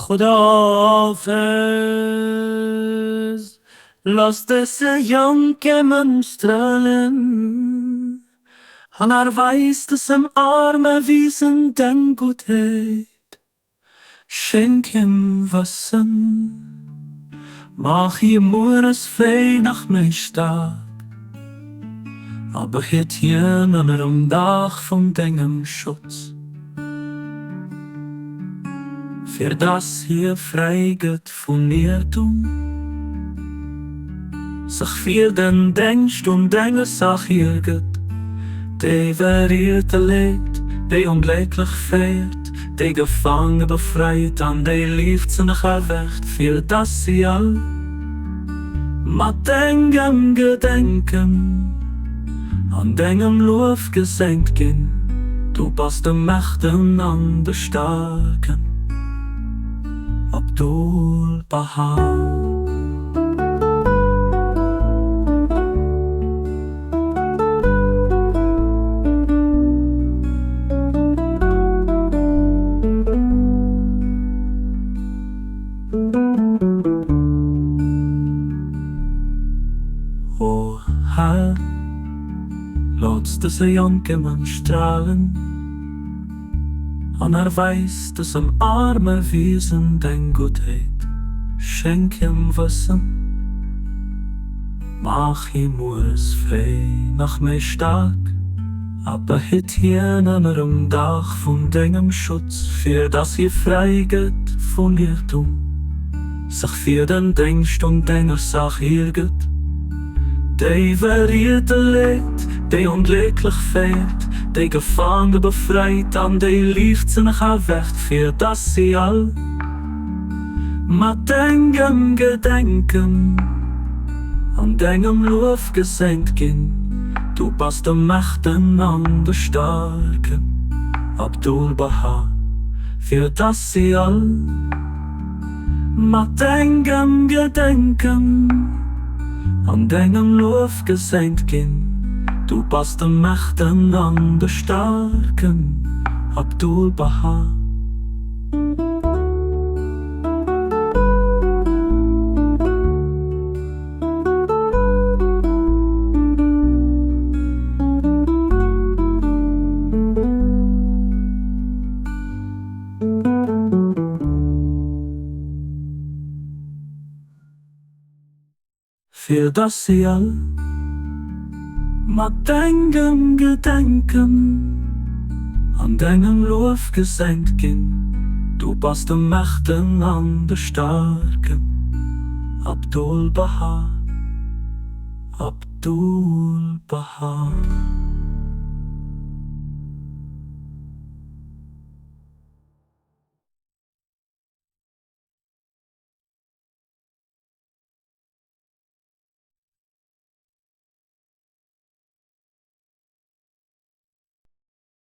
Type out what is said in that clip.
Khuda hafiz, Looss dëse jonke Mann strahlen, An erweis dësem aarme Wiesen deng Guttheet. Schenk him Wëssen, maach hie mueres fréi nach méi staark, A behitt hien ënnerem Daach vun dengem Schutz. Fir dass hie fräi gëtt vun Iertum, sech fir den Déngscht un denger Saach hiergëtt, déi Verierte leet, déi Onglécklech féiert, déi Gefaange befreit an déi Liichtsënneg erwächt, fir dass si all mat dengem Gedenken an dengem Luef geséint ginn. Du bass de Mächten an de Staarken. Abdul Baha. O Här, looss dëse jonke Mann stralen an erweis dësem aarme Wiesen deng Guttheet, schenk him Wëssen, maach hie mueres fréi nach méi staark a behitt hien ënnerem Daach vun dengem Schutz, fir dass hie fräi gëtt vun Iertum, sech fir den Déngscht un denger Saach hiergëtt, déi Verierte leet, déi Onglécklech féiert, déi Gefaange befreit an déi Liichtsënneg erwächt, fir dass si all mat dengem Gedenken an dengem Luef geséint ginn. Du bass de Mächten an de Staarken, Abdu'l-Bahá, fir dass si all mat dengem Gedenken an dengem Luef geséint ginn. Du bass de Mächten an de Staarken, Abdu'l-Bahá. Fir dass si all mat dengem Gedenken an dengem Luef geséint ginn. Du bass de Mächten an de Staarken, Abdu'l-Bahá, Abdu'l-Bahá.